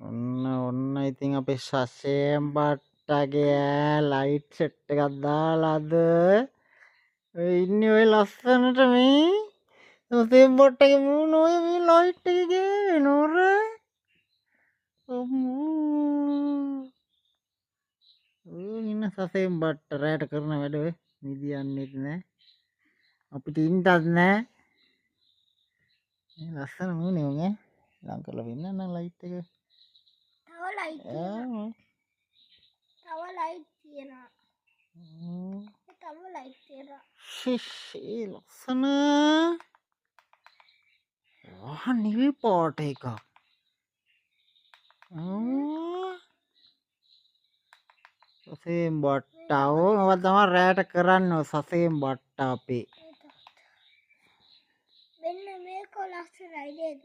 ඔන්න ඔන්න ඉතින් අපේ සසේම් බට්ටගේ ඈ ලයිට් සෙට් එකක් දාලාද ඔය ඉන්නේ ඔය ලස්සනට. මේ සසේම් බට්ටගේ මූණ ඔය මේ ලයිට් එකේ ගෑවෙනවර. අම්මෝ, ඔය ඉන්න සසේම් බට්ට රැට කරන වැඩ ඔය. නිදියන්නෙත් නෑ, අපිට ඉන්නත් නෑ. මේ ලස්සන මූණේ උන් ඈ. ලං කරලා පෙන්නන්න ලයිට් එක. තව ලයිට් තියෙනවා. තව ලයිට් තියෙනවා. තව ලයිට් තියෙනවා. ශිෂ්, ඒ ලස්සන. වාහ්, නිල් පාට එකක්. සසේම් බට්ටා. ඕ මොකද තමයි රැට කරන්නේ ඔය සසේම් බට්ටා අපේ. මෙන්න මේක ලස්සනයි නේද?